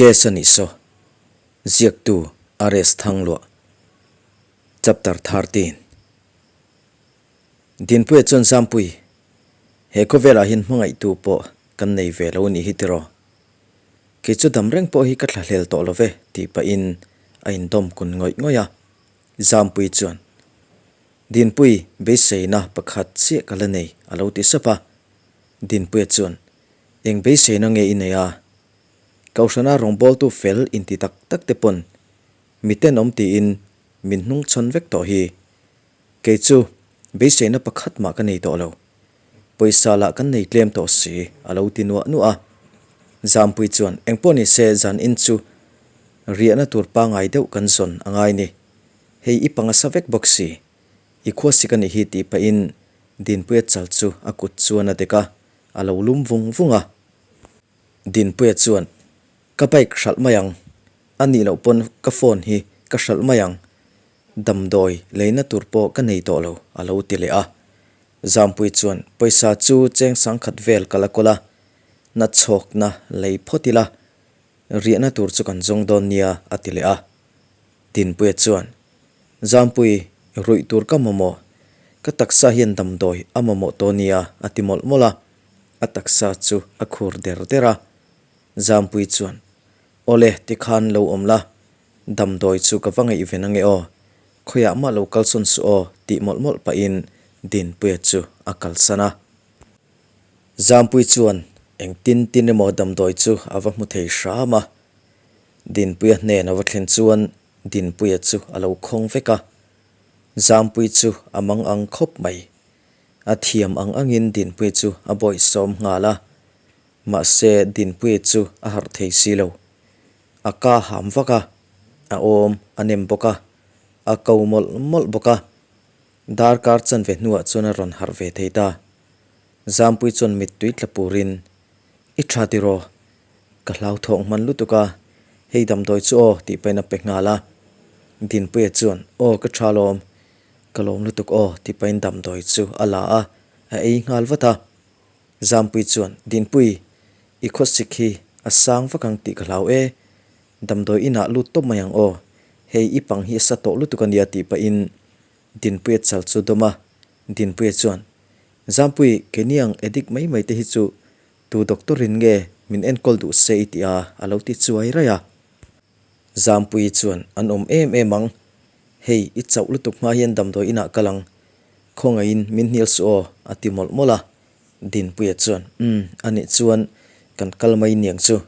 Case a nih saw. Ziaktu RS Thangluah. Chapter 13. Dinpuia chuan Zampui, he khawvelah hian hmangaihtu pawh kan nei ve lo nih hi tiraw? Kei chu dam reng pawh hi ka thlahlel tawh lo ve tih pahin a indawm kun ngawih ngawih a. Zampui chuan, Dinpui, beiseina pakhat chiah ka la nei a lo ti sap a. Dinpuia chuan, Eng beiseina nge i nei a? Kohhrana rawngbawltu fel inti tak tak te pawn mi tenawm tiin min hnungchhawn vek tawh hi. Kei chu beiseina pakhat mah ka nei tawh lo. Pawisa lah kan nei tlem tawh si a lo ti nuah nuah a. Zampui chuan engpawh ni se zan in chu riahna tur pangai deuh kan zawn a ngai ni. Hei i panga sa vek bawk si. I khuasik a nih hi tih pahin Dinpuia chal chu a kut chuan a dek a, a lo lum vung vung a. Dinpuia chuan Ka bike hralh mai ang, a nih loh pawn ka phone hi ka hralh mai ang. Damdawi leina tur pawh ka nei tawh lo, a lo ti leh a. Zampui chuan pawisa chu cheng sangkhat vel ka la kawl a, na chhawkna lei phawt ila, riahna tur chu kan zawng dawn nia, a ti leh a. Dinpuia chuan, Zampui, ruih tur ka mamawh, ka taksa hian damdawi a mamawh tawh nia, a ti mawlh mawlh a. A taksa chu a khur der der a. Zampui chuan, Awle, tikhan lo awm la, Damdawi chu ka va ngaihven ange aw, khawiah mah lo kalsawn suh aw tih mawlh mawlh pahin Dinpuia chu a kalsan a. Zampui chuan eng tin tin emaw damdawi chu a va hmu thei hram a. Dinpuia hnen a va thlen chuan Dinpuia chu a lo khawng vek a. Zampui chu a mang ang khawp mai. A thiam ang angin Dinpuia chu a bawihsawm nghal a. Mahse Dinpuia chu a harh thei si lo. A ka ham vak a, a awm a nem bawk a, a ko mawlh mawlh bawk a. Darkar chanve hnuah chuan a rawn harh ve thei ta. Zampui chuan mittui tla purin, I tha tiraw? Ka hlauthawng hman lutuk a, hei damdawi chu aw tih pahin a pe nghal a. Dinpuia chuan, Aw ka tha lawm, ka lawm lutuk aw tih pahin damdawi chu a la a, a ei nghal vat a. Zampui chuan, Dinpui, i khawsik hi a sang vak ang tih ka hlau e. Damdawi inah lut tawp mai ang aw. Hei i pang hi a sa tawh lutuk a nia tih pahin Dinpuia chal chu dawm a. Dinpuia chuan, Zampui, keini ang addict mai mai te hi chu tu doctor in nge min enkawl duh se i ti a a lo ti chuai raih a. Zampui chuan, An awm em em ang. Hei, i chauh lutuk hma hian damdawi inah kal ang. Khawngaihin min hnial suh aw, a ti mawlh mawlh a. Dinpuia chuan, Umm, a nih chuan kan kal mai niang chu.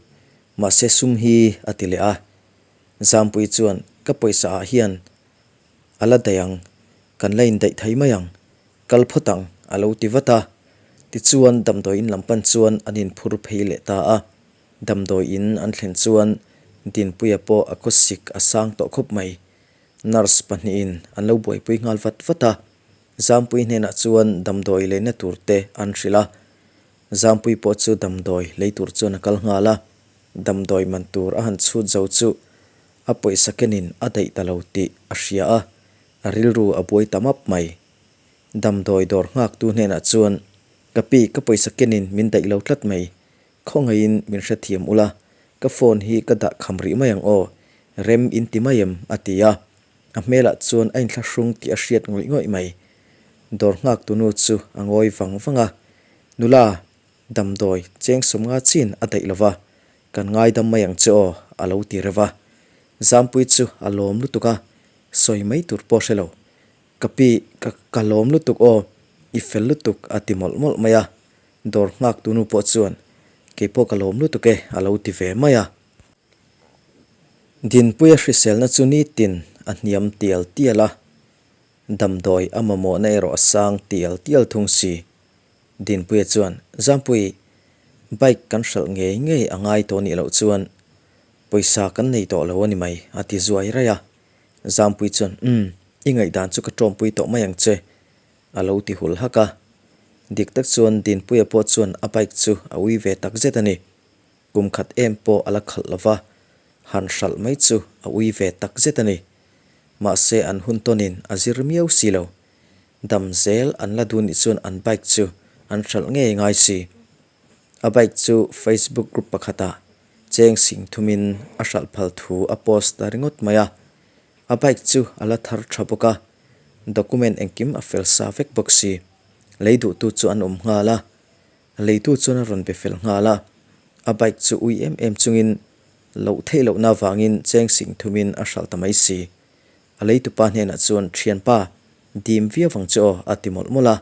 Mahse sum hi, a ti leh a. Zampui chuan, Ka pawisa ah hian a la daih ang, kan la indaih thei mai ang, kal phawt ang, a lo ti vat a. Tichuan damdawi in lam pan chuan an inphur phei leh ta a. Damdawi in an thlen chuan Dinpuia pawh a khawsik a sang tawh khawp mai. Nurse pahnihin an lo buaipui nghal vat vat a, Zampui hnenah chuan damdawi leina tur te an hrilh a. Zampui pawh chu damdawi lei tur chuan a kal nghal a, damdawi man tur a han chhut zo chu a pawisa kenin a daih ta lo tih a hria a, a rilru a buai ta map mai. Damdawi dawr nghaktu hnenah chuan, Ka pi, ka pawisa kenin min daih lo tlat mai, Khawngaihin min hrethiam ula, ka phone hi ka dah kham rih mai ang aw, rem in ti mai em? a ti a. A hmelah chuan a inthlahrung tih a hriat ngawih ngawih mai. Dawr nghak tunu chu a ngawi vang vang a, Nula, damdawi cheng sawmnga chin a daih lo va, kan ngaidam mai ang che aw, a lo ti reuh a. Zampui chu a lawm lutuk a, sawi mai tur pawh hre lo. Ka pi, ka ka lawm lutuk aw, i fel lutuk, a ti mawlh mawlh mai a. Dawr nghak tunu pawh chuan, Kei pawh ka lawm lutuk e, a lo ti ve mai a. Dinpuia hriselna chu nitin a hniam tial tial a, damdawi a mamawhna erawh a sang tial tial thung si. Dinpuia chuan, Zampui, bike kan hralh ngei ngei a ngai tawh nih loh chuan pawisa kan nei tawh lo a ni mai, a ti zuai raih a. Zampui chuan, Umm, i ngaihdan chu ka tawmpui tawh mai ang che, A lo ti hul hak a. Dik tak chuan Dinpuia pawh chuan a bike chu a ui ve tak zet a ni. Kum khat em pawh a la khalh lo va, han hralh mai chu a ui ve tak zet a ni. Mahse an hun tawnin a zir miau si lo. Dam zel an la duh nih chuan an bike chu an hralh ngei ngai si. A bike chu Facebook group pakhatah. Cheng sing thumin a hralh phal thu a post ta ringawt mai a. A bike chu a la thar tha bawk a, document engkim a fel sa vek bawk si. Lei duhtu chu an awm nghal a, a leitu chuan a rawn be fel nghal a. A bike chu ui em em chungin loh theih lohna avangin cheng sing thumin a hralh ta mai si. A leitupa hnenah chuan, Thianpa, dim viau vang che aw, a ti mawlh mawlh a.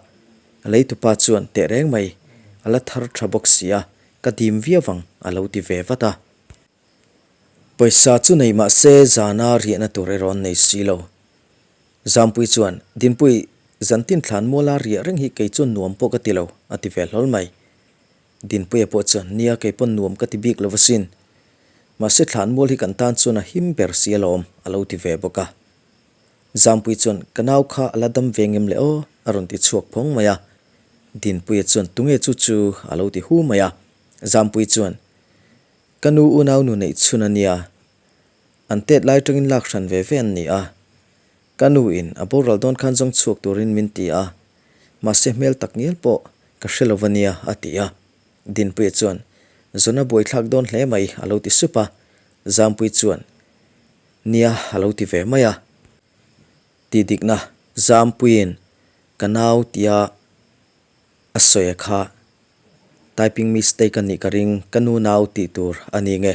A leitupa chuan, Teh reng mai, a la thar tha bawk si a, ka dim viau vang, a lo ti ve vat a. Pawisa chu nei mah se zana riahna tur erawh an nei si lo. Zampui chuan, Dinpui, zantin thlan muala riah reng hi kei chuan nuam pawh ka ti lo, a ti ve hlawl mai. Dinpuia pawh chuan, Nia, kei pawn nuam ka ti bik lo asin. Mahse thlanmual hi kan tan chuan a him ber si alawm, a lo ti ve bawk a. Zampui chuan, Ka nau kha a la dam ve ngem le aw, a rawn ti chhuak phawng mai a. Dinpuia chuan, Tunge chu chu? a lo ti hu mai a. Zampui chuan, Ka nu unau nu neih chhun a nia. An tet lai tangin lak hran ve ve an ni a. Ka nu in a boral dawn khan zawng chhuak turin min ti a, mahse hmel tak ngial pawh ka hre lo va nia, a ti a. Dinpuia chuan, Zona buaithlak dawn hle mai, a lo ti sup a. Zampui chuan, Nia, a lo ti ve mai a. Ti dikna, Zampuiin ka nau tia a sawi a kha typing mistake a nih ka ring, ka nu nau tih tur a ni nge?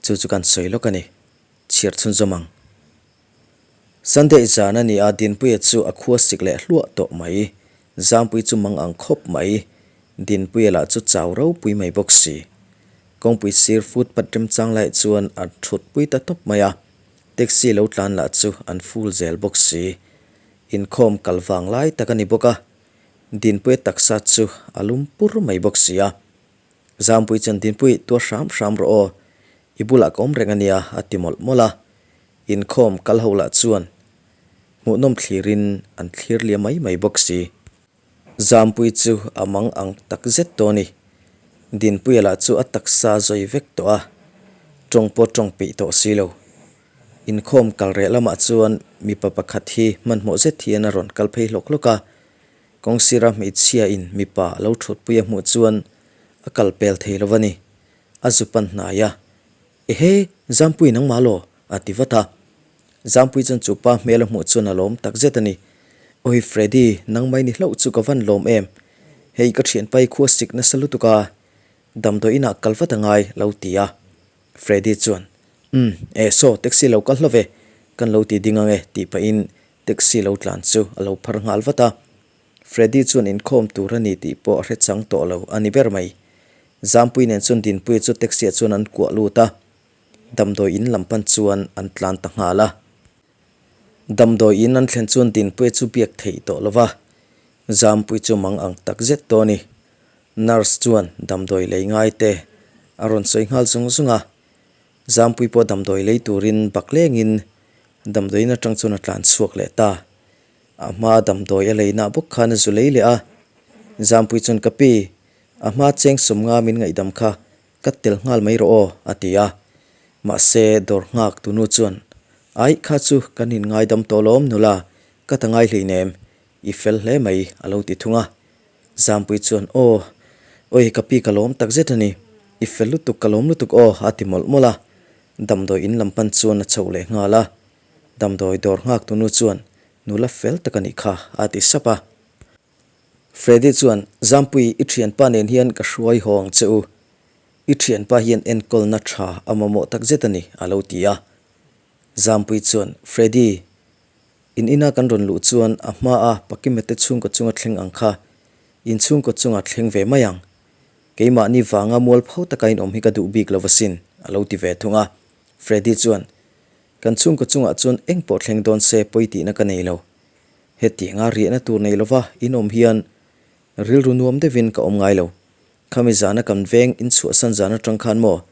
Chu chu kan sawi lawk a ni. Chhiar chhunzawm ang. Sunday zan a ni a, Dinpuia chu a khua sik leh hluah tawh mai. Zampui chu mang ang khawp mai. Dinpuia lah chu chau ropui mai bawk si. Kawngpui sir footpath remchang laiah chuan a thutpui ta tawp mai a. Taxi lo tlan lah chu an full zel bawk si. Inkhawm kal vang lai tak a ni bawk a. Dinpuia taksa chu a lum pur mai bawk si a. Zampui chuan Dinpui tuar hram hram rawh aw, i bulah ka awm reng a nia a ti mawlh mawlh a. Inkhawm kal ho lah chuan hmuhnawm thlirin an thlir liam mai mai bawk si. Zampui chu a mang ang tak zet tawh a ni. Dinpuia lah chu a taksa zawi vek tawh a, tawng pawh tawng peih tawh si lo. Inkhawm kal reh lamah chuan mipa pakhat hi hmanhmawh zet hian a rawn kal phei hlawk hlawk a, kawngsira hmeichhia in mipa a lo thutpui a hmuh chuan a kal pel thei lo a ni. A zu pan hnai a, Ehe, Zampui nangmah law? a ti vat a. Zampui chuan chu pa hmel a hmuh chuan a lawm tak zet a ni. Awi Freddy, nangmah i ni hlauh chu ka van lawm em? Hei ka thianpa i khua sik nasa lutuk a, damdawi inah kal vat a ngai lo ti a. Freddy chuan, Umm, eh saw, taxi lo kal hlauh ve, kan lo ti ding ang e, tih pahin taxi lo tlan chu a lo phar nghal vat a. Freddy chuan inkhawm tur a ni tih pawh a hre chang tawh lo a ni ber mai. Zampui nen chuan Dinpuia chu taxi ah chuan an kuah lut a, damdawi in lam pan chuan an tlan ta nghal a. Damdawi in an thlen chuan Dinpuia chu biak theih tawh lo va, Zampui chu mang ang tak zet tawh a ni. Nurse chuan damdawi lei ngai te a rawn sawi nghal zung zung a, Zampui pawh damdawi lei turin bak lengin damdawiin atang chuan a tlan chhuak leh ta. A hma damdawi a lei nah bawk khan a zu lei leh a, Zampui chuan ka pi, a hma cheng sawmnga min ngaihdam kha ka tel nghal mai rawh aw a ti a. Mahse dawr nghak tunu chuan, Aih kha chu kan in ngaidam tawh lawm nula, ka ta ngai hleinem, i fel hle mai a lo ti thung a. Zampui chuan, Aw, awi ka pi ka lawm tak zet a ni, i fel lutuk ka lawm lutuk aw a ti mawlh mawlh a. Damdawi in lam pan chuan a chhoh leh nghal a. Damdawi dawr nghak tunu chuan, Nula fel tak a nih kha a ti sap a. Freddy chuan, Zampui, i thianpa nen hian ka hruai haw ang che u. I thianpa hian enkawlna tha a mamawh tak zet a ni a lo ti a. Zampui chuan, Freddy, In ina kan rawn luh chuan a hmaa Pakimete chhungkaw chunga thleng ang kha in chhungkaw chunga thleng ve mai ang. Keimahni vanga mualpho taka inawm hi ka duh bik lo asin, a lo ti ve thung a. Freddy chuan, Kan chhungkaw chungah chuan eng pawh thleng dawn se pawi tihna ka nei lo. Hetianga riahna tur nei lova inawm hian rilru nuam deuhin ka awm ngai lo. Khami zana kan veng inchhuahsan zan atang khan maw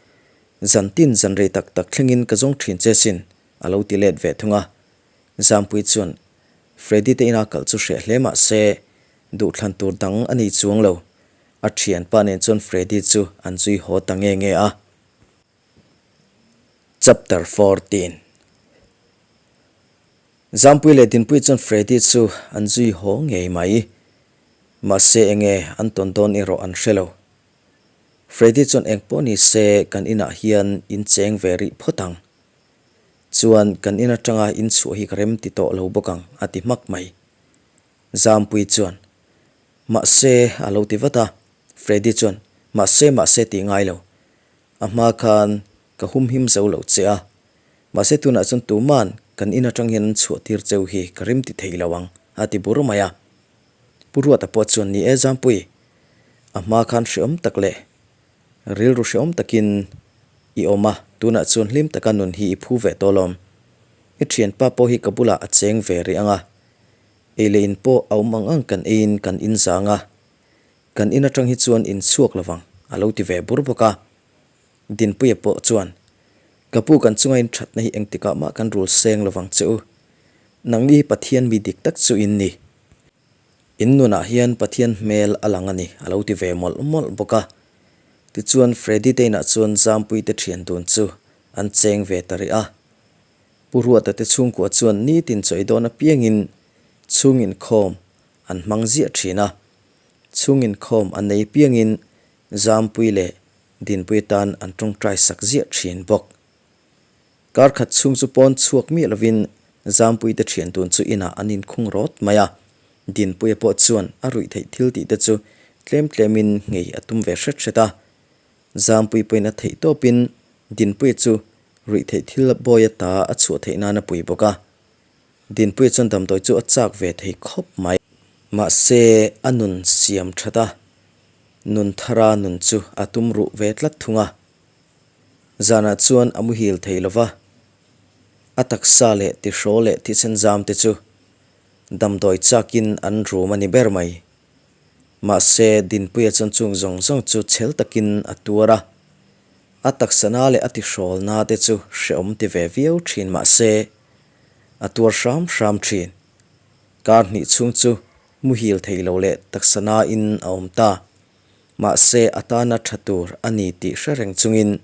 zantin zan rei tak tak thlengin ka zawng thin che sin, a lo ti let ve thung a. Zampui chuan Freddy te ina kalh chu hreh hle mah se duhthlan tur dang a nei chuang lo. A thianpa nen chuan Freddy chu an zui haw ta nge nge a. Chapter 14 Zampui leh Dinpui chuan Freddy chu an zui haw ngei mai. Mahse enge an tawn dawn erawh an hre lo. Freddy chuan eng pawh ni se kan inah hian in cheng ve rih phawt ang. Chuan kan in atanga in chhuah hi ka rem ti tawh lo bawk ang a ti hmak mai. Zampui chuan, Mahse a lo ti vat a. Freddy chuan, Mahse mahse tih ngai lo. A hma khan ka humhim zo lo che a. Mahse tunah chuan tuman kan in atang hian an chhuah tir cheu hi ka rim ti thei lo ang a ti bur mai a. Pu Ruata pawh chuan ni e Zampui, a hma khan hreawm tak leh rilru hreawm takin i awm a, tunah chuan hlim taka nun hi i phu ve tawh lawm. I thianpa pawh hi ka bulah a cheng ve rih ang a, ei leh in pawh a awm ang ang kan eiin kan inzang a, kan in atang hi chuan in chhuak lovang a lo ti ve bur bawk a. Dinpuia pawh chuan, Ka pu kan chunga in thatna hi engtikah mah kan rul seng lovang che u. Nangni hi Pathian mi dik tak chu in ni. In nunah hian Pathian hmel a lang a ni a lo ti ve mawlh mawlh bawk a. Tichuan Freddy te inah chuan Zampuii te thian dun chu an cheng ve ta rih a. Pu Ruata te chhungkua chuan nitin chawi dawn apiangin chhung inkhawm an hmang ziah thin a. Chhung inkhawm an nei apiangin Zampuii leh Dinpui tan an tawngtai sak ziah thin bawk. Kar khat chhung chu pawn chhuak miah lovin Zampuii te thian tun chu inah an inkhung rawt mai a. Dinpuia pawh chuan a ruih theih thil tih te chu tlem tlemin nghei a tum ve hret hret a. Zampuii pawhin a theih tawpin Dinpuia chu ruih theih thil bawi ata a chhuah theih nan a pui bawk a. Dinpuia chuan damdawi chu a chak ve thei khawp mai. Mahse a nun siam that a. Nun thara nun chu a tum ruh ve tlat thung a. Zanah chuan a muhil thei lo va, a taksa leh tihraw leh thisen zam te chu damdawi chakin an rum a ni ber mai. Mahse, Dinpuia chuan chung zawng zawng chu chhel takin a tuar a, a taksana leh a tihrawlna te chu hrehawm ti ve viau thin mahse, a tuar hram hram thin. Kar hnih chhung chu muhil thei lo leh taksa nain a awm ta. Mahse, a tana tha tur a ni tih hre reng chungin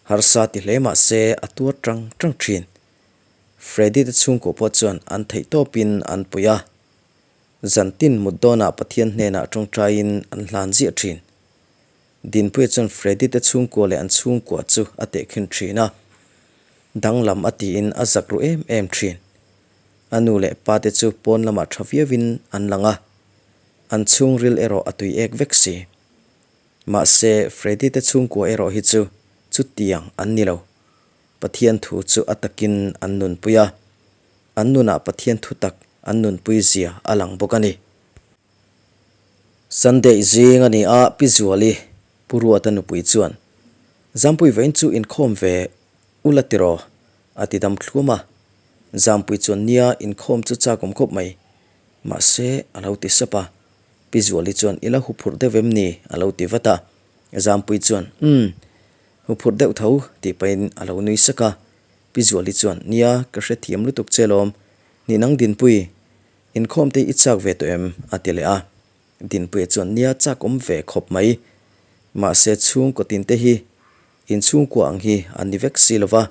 harsa ti hle mahse a tuar tang tang thin. Freddy te chhungkaw pawh chuan an theih tawpin an pui a. Zantin mut dawnah Pathian hnenah tawngtaiin an hlan ziah thin. Dinpuia chuan Freddy te chhungkua leh an chhungkua chu a tehkhin thin a. Danglam a tiin a zak ru em em thin. A nu leh pa te chu pawn lamah tha viauin an lang a, an chhungril erawh a tui ek vek si. Mahse, Freddy te chhungkua erawh hi chu chutiang an ni lo. Pathian thu chu a takin an nunpui a, an nunah Pathian thu tak an nunpui zia a lang bawk a ni. Sunday zing a ni a, Pi Zuali, Pu Ruata nupui chuan, Zampui vawiin chu inkhawm ve ula tiraw? a ti dam thluam a. Zampui chuan nia inkhawm chu chak awm khawp mai. Mahse, a lo ti sap a. Pi Zuali chuan i la huphurh deuh em ni? a lo ti vat a. Zampui chuan, Umm, huphurh deuh tho, tih pahin a lo nui sak a. Pi Zuali chuan, Nia, ka hrethiam lutuk che lawm. Ni nang Dinpui, inkhawm te i chak ve tawh em? a ti leh a. Dinpuia chuan, Nia, chak awm ve khawp mai. Mahse, chhungkaw tin te hi inchhungkua ang hi an ni vek si lo va.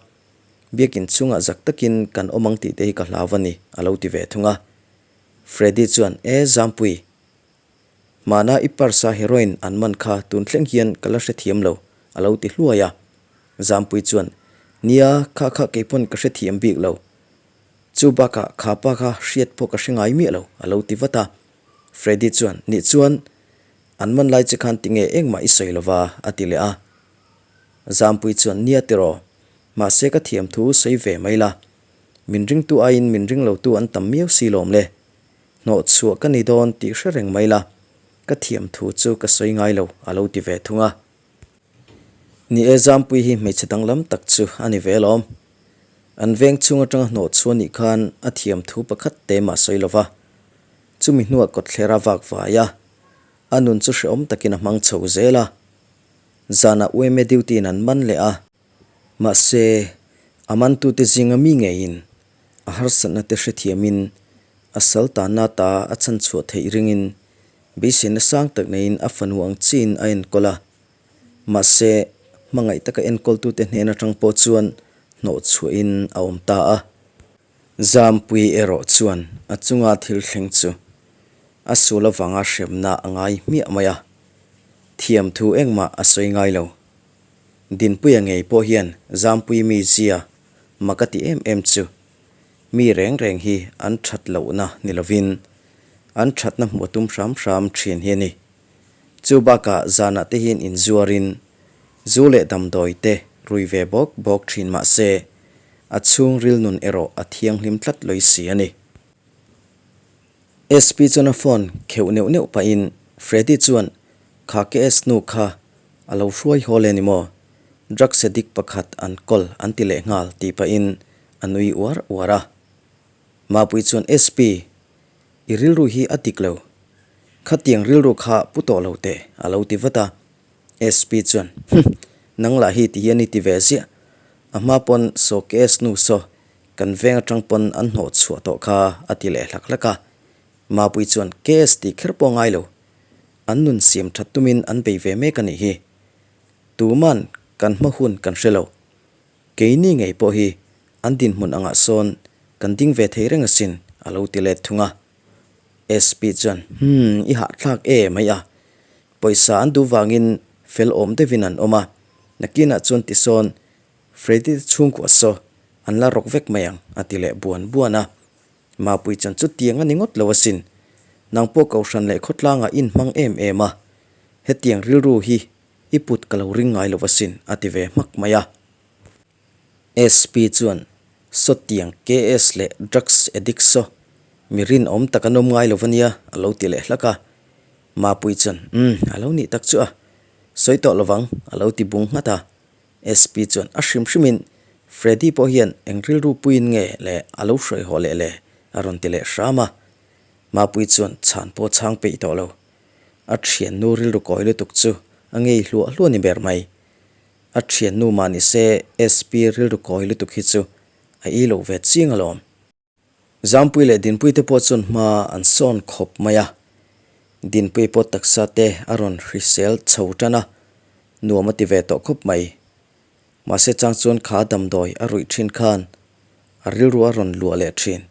Biakin chungah zak takin kan awm ang tih te hi ka hlau a ni, a lo ti ve thung a. Freddy chuan, E Zampui, hmana i purse a heroin an man kha tun thleng hian ka la hrethiam lo, a lo ti hluai a. Zampui chuan, Nia, kha kha keipawn ka hrethiam bik lo. Chu bakah kha pa kha hriat pawh ka hre ngai miah lo, a lo ti vat a. Freddy chuan, Nih chuan, an man lai che khan tinge engmah i sawi lova, a ti leh a. Zampui chuan, Nia tiraw, mahse ka thiam thu sawi ve mai la. Min ringtu aiin min ring lotu an tam miau si lawm le. Hnawh chhuah ka ni dawn tih hre reng mai la, ka thiam thu chu ka sawi ngai lo, a lo ti ve thung a. Ni e, Zampui hi hmeichhe danglam tak chu a ni ve alawm. An veng chhung atanga hnawh chhuah nih khan a thiam thu pakhat te mah sawi lo va. Chumi hnuah kawtthler a vak vai a, a nun chu hrehawm takin a hmang chho zel a. Zanah UMA duty in an man leh a. Mahse, a mantute zinga mi ngeiin a harsatna te hrethiamin a sal tanna ta a chhanchhuah theih ringin beiseina sang tak neiin a fanu ang chiin a enkawl a. Mahse, hmangaih taka enkawltute hnen atang pawh chuan hnawhchhuahin a awm ta a. Zampui erawh chuan a chunga thil thleng chu a sul avanga hremna a ngai hmiah mai a. Thiam thu engmah a sawi ngai lo. Dinpuia ngei pawh hian Zampui mizia mak a ti em em chu. Mi reng reng hi an that lohna ni lovin an thatna hmuh a tum hram hram thin hi a ni. Chu bakah zanah te hian inzuarin zu leh damdawi te rui ve bawk bawk thin mah se a chhungril nun erawh a thianghlim tlat lawih si a ni. SP chuan a phone kheuh neuh neuh pahin Freddy chuan kha KS nu kha a lo hruai haw le ni maw? Drugs addict pakhat an kawl an ti leh nghal tih pahin a nui uar uar a. Mapui chuan SP, i rilru hi a dik lo. Khatiang rilru kha pu tawh lo teh a lo ti vat a. SP chuan Humm, nang lah hi ti hian i ti ve ziah. A hma pawn saw KS nu saw Kan veng atang pawn an hnawh chhuah tawh kha a ti leh hlak hlak a. Mapui chuan KS tih kher pawh ngai lo. An nun siam that tumin an bei ve mek a nih hi. Tuman kan hma hun kan hre lo. Keini ngei pawh hi an dinhmun angah sawn kan ding ve thei reng asin a lo ti let thung a. SP chuan Hmm, i hahthlak e mai a. Pawisa an duh vangin fel awm deuhin an awm a. Nakinah chuan tisawn Freddy te chhungkua saw an la rawk vek mai ang a ti leh buan buan a. Mapui chuan chutiang a ni ngawt lo asin. Nang pawh Kohhran leh khawtlangah i inhmang em em a, hetiang rilru hi i put ka lo ring ngai lo asin a ti ve hmak mai a. SP chuan sawtiang KS leh drugs addict saw mi rinawm tak an awm ngai lo ania a lo ti leh hlak a. Mapui chuan umm a lo nih tak chu a sawi tawh lovang a lo ti bung nghat a. SP chuan a hrim hrimin Freddy pawh hian eng rilru puiin nge le a lo hruai haw leh le a rawn ti leh hram a. Mapui chuan chhan pawh chhang peih tawh lo. A thiannu rilru kawi lutuk chu a ngei hluah hluah ni ber mai. A thiannu mah ni se SP rilru kawi lutuk hi chu a ei lo ve chiang alawm. Zampui leh Dinpui te pawh chuan hma an sawn khawp mai a, Dinpui pawh taksa te a rawn hrisel chho tan a, nuam a ti ve tawh khawp mai. Mahse chang chuan kha damdawi a ruih thin khan a rilru a rawn luah leh thin.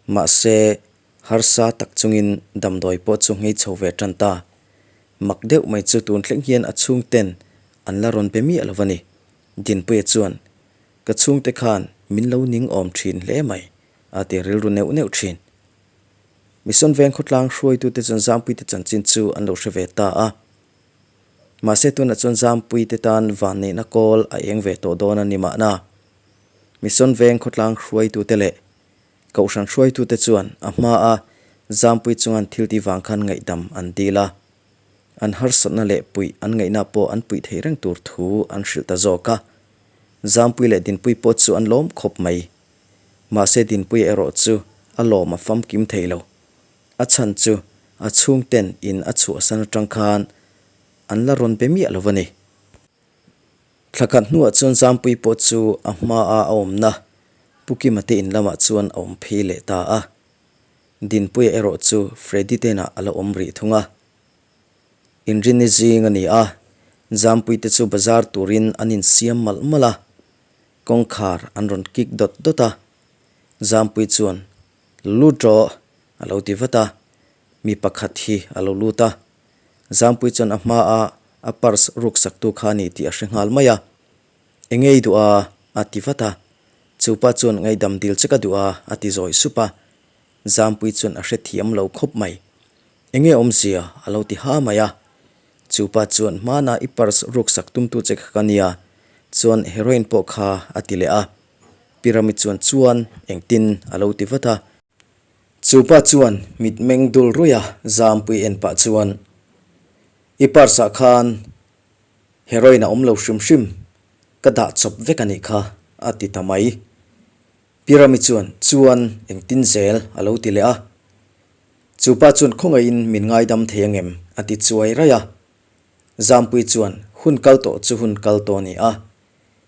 Mahse harsa tak chungin damdawi pawh chu nghei chho ve tan ta. Mak deuh mai chu tun thleng hian a chhungten an la rawn be miah lo a ni. Dinpuia chuan Ka chhungte khan min lo ning awm thin hle mai, a ti rilru neuh neuh thin. Mission veng khawtlang hruaitute chuan Zampuite chanchin chu an lo hre ve ta a. Mahse tunah chuan Zampuite tan vanneihna kawl a eng ve tawh dawn a ni mahna. Mission veng khawtlang hruaitute leh Kohhran hruaitute chuan a hmaa Zampui chungan thil ti vang khan ngaihdam an dil a. An harsatna leh puih an ngaihna pawh an puih thei reng tur thu an hrilh ta zawk a. Zampui leh Dinpui pawh chu an lawm khawp mai. Mahse Dinpuia erawh chu a lawm a famkim thei lo. A chhan chu a chhungten in a chhuahsan atang khan an la rawn be miah lo a ni. Thla khat hnuah chuan Zampui pawh chu a hmaa a awmna Pu Kima te in lamah chuan a awm phei leh ta a. Dinpuia erawh chu Freddy te inah a la awm rih thung a. Inrinni zing a ni a, Zampuite chu bazar turin an insiam malh malh a, kawngkhar an rawn kik dawt dawt a. Zampui chuan, Lut rawh, a lo ti vat a, mi pakhat hi a lo lut a. Zampui chuan a hmaa a purse ruksaktu kha a ni tih a hre nghal mai a. Enge i duh a? a ti vat a. Chupa chuan ngaihdam dil che ka duh a, a ti zawi sup a. Zampui chuan a hrethiam lo khawp mai. Enge awmzia? a lo ti ha mai a. Chupa chuan hmana i purse ruksak tumtu che kha ka nia, chuan heroin pawh kha a ti leh a. Pyramid chuan chuan engtin a lo ti vat a. Chupa chuan mitmeng dul ruih a Zampui en pah chuan, I purse ah khan heroin a awm lo hrim hrim, ka dah chawp vek a nih kha a ti ta mai. Pirami chuan, Chuan, engtin zel? a lo ti leh a. Chu pa chuan khawngaihin min ngaidam thei angem? a ti chuai raih a. Zampui chuan, Hun kal tawh chu hun kal tawh a ni a.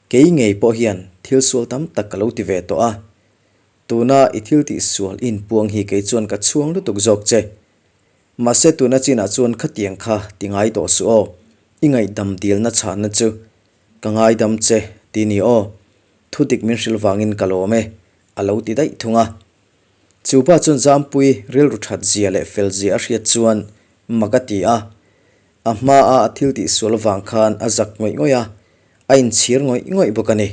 Kei ngei pawh hian thil sual tam tak ka lo ti ve tawh a. Tuna i thil tih sual i inpuang hi kei chuan ka chhuang lutuk zawk che. Mahse tuna chinah chuan khatiang kha ti ngai tawh suh aw. I ngaihdam dilna chhanna chu Ka ngaidam che, ti ni aw. Thudik min hrilh vangin ka lawm e, a lo ti daih thung a. Chu pa chuan Zampui rilru that zia leh fel zia a hriat chuan mak a ti a. A hmaa a thil tihsual avang khan a zak ngawih ngawih a, a inchhir ngawih ngawih bawk a ni.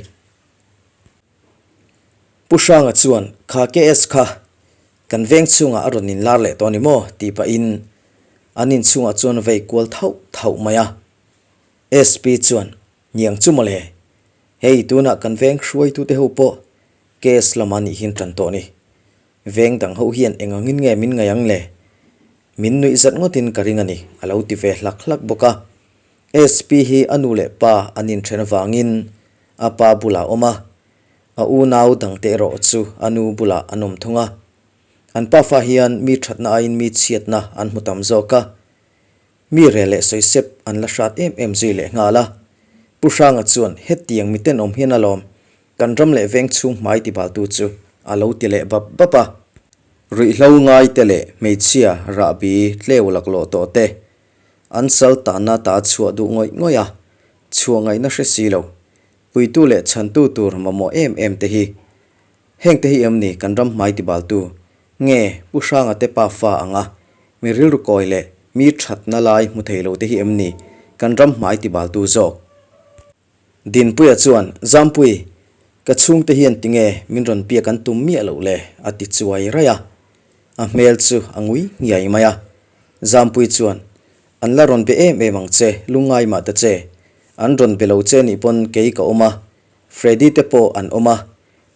Pu Hranga chuan, Kha KS kha kan veng chhungah a rawn inlar leh tawh a ni maw? tih pahin an inchhungah chuan a vei kual thauh thauh mai a. SP chuan, Niang chu mawle, hei tunah kan veng hruaitute ho pawh KS lama nih hian tan tawh a ni. Veng dang ho hian eng angin nge min ngaih ang le? Min nuih zat ngawtin ka ring a ni, a lo ti ve hlak hlak bawk a. SP hi a nu leh pa an inthen avangin a pa bulah a awm a, a unau dangte erawh chu a nu bulah an awm thung a. An pafa hian mi thatna aiin mi chhiatna an hmu tam zawk a. Mi rel leh sawisep an la hrat em em zui leh nghal a. Pu Hranga chuan hetiang mi tenawm hian alawm kan ram leh veng chhung hmai tibaltu chu a lo ti leh bap bap a. Ruihhlo ngaite leh hmeichhia rahbi tleu laklawh tawh te an sal tanna ta chhuah duh ngawih ngawih a, chhuah ngaihna hre si lo, puitu leh chhantu tur mamawh em em te hi Hengte hi em ni kan ram hmai tibaltu nge Pu Hranga te pa fa anga mi rilru kawi leh mi thatna lai hmu thei lo te hi em ni kan ram hmai tibaltu zawk? Dinpuia chuan, Zampui, ka chhungte hian tinge min rawn biak an tum miah loh le? a ti chuai raih a. A hmel chu a ngui nghiai mai a. Zampui chuan, An la rawn be em em ang che, lungngai mah ta che. An rawn be lo che nih pawn kei ka awm a, Freddy te pawh an awm a,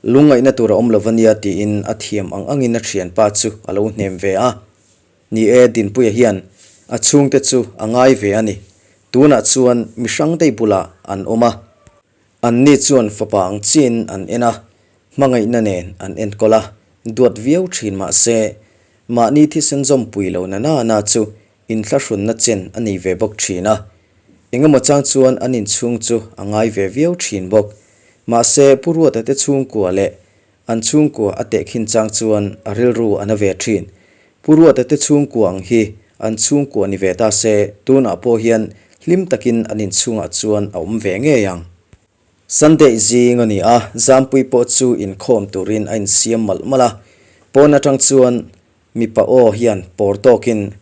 Lungngaihna tur a awm lo va nia tiin a thiam ang angin a thianpa chu a lo hnem ve a. Ni e, Dinpuia hian a chhungte chu a ngai ve a ni. Tunah chuan mi hrang daih bulah an awm a. Anni chuan fapa ang chiin an en a, hmangaihna nen an enkawl a, duat viau thin mah se, mahni thisen zawmpui lo na na na chu inthlahrunna chen a nei ve bawk thin a. Engemaw chang chuan an inchhung chu a ngai ve viau thin bawk. Mahse, Pu Ruata te chhungkua leh an chhungkua a tehkhin chang chuan a rilru a na ve thin. Pu Ruata te chhungkua ang hi an chhungkua ni ve ta se, tunah pawh hian hlim takin an inchhungah chuan a awm ve ngei ang. Sunday zing a ni a, Zampui pawh chu inkhawm turin a insiam malh malh a. Pawn atang chuan Mipa aw hian pawr tawkin,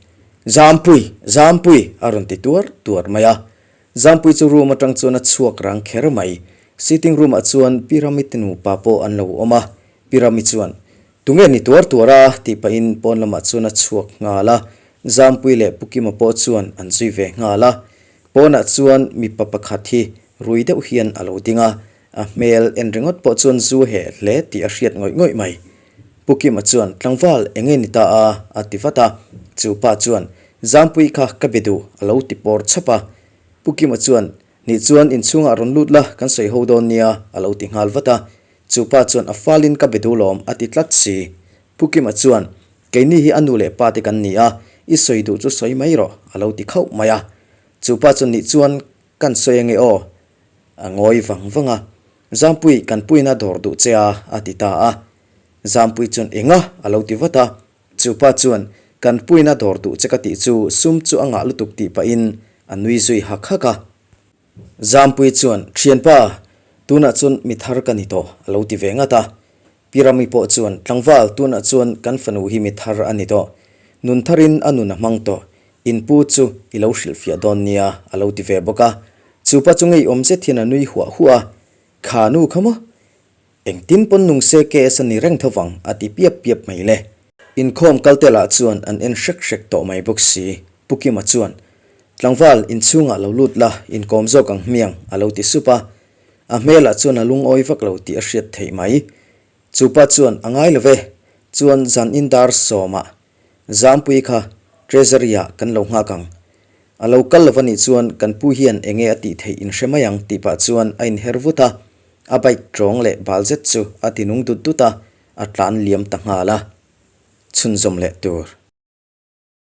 Zampui! Zampui! a rawn ti tuar tuar mai a. Zampui chu room atang chuan a chhuak rang kher mai. Sitting room ah chuan Pi Rami te nupa pawh an lo awm a. Pi Rami chuan, Tunge ni tuar tuar a? tih pahin pawn lamah chuan a chhuak nghal a. Zampui leh Pu Kima pawh chuan an zui ve nghal a. Pawnah chuan mipa pakhat hi rui deuh hian a lo ding a. A hmel en ringawt pawh chuan zu heh hle tih a hriat ngawih ngawih mai. Pu Kima chuan, Tlangval, eng nge ni ta a? a ti vat a. Chu pa chuan, Zampui kha ka be duh, a lo ti pawr chhap a. Pu Kima chuan, Nih chuan inchhungah rawn lut la, kan sawi ho dawn nia, a lo ti nghal vat a. Chu pa chuan, A falin ka be duh lawm, a ti tlat si. Pu Kima chuan, Keini hi a nu leh pa te kan ni a, i sawi duh chu sawi mai rawh, a lo ti khauh mai a. Chu pa chuan, Nih chuan kan sawi ange aw, A ngawi vang vang a, Zampui, kan puiin a dawr duh che a, a ti ta a. Zampui chuan, Enga? a lo ti vat a. Chupa chuan, Kan puiin a dawr duh che ka tih chu sum chu a ngah lutuk tih pahin a nui zui hak hak a. Zampui chuan, Thianpa, tunah chuan mi thar ka ni tawh, a lo ti ve ngat a. Pi Rami pawh chuan, Tlangval, tunah chuan kan fanu hi mi thar a ni tawh. Nun tharin a nun a hmang tawh. In pu chu i lo hrilhfiah dawn nia, a lo ti ve bawk a. Chu pa chu ngeiawm zet hian a nui huah huah a, Kha nu kha maw? Engtin pawn nung se KS a ni reng tho vang, a ti piap piap mai le. Inkhawm kal te lah chuan an en hrek hrek tawh mai bawk si. Pu Kima chuan, Tlangval, inchhungah lo lut la, inkawm zawk ang hmiang, a lo ti sup a. A hmelah chuan a lungawi vak lo tih a hriat theih mai. Chu pa chuan a ngai lo ve, chuan zan in dar sawmah Zampui kha Treasury ah kan lo nghak ang. A lo kal lo va nih chuan kan pu hian enge a tih theih in hre mai ang tih pah chuan a inher vut a, a bike tawng leh bal zet chu a ti nung dut dut a, a tlan liam ta nghal a. Chhunzawm leh tur.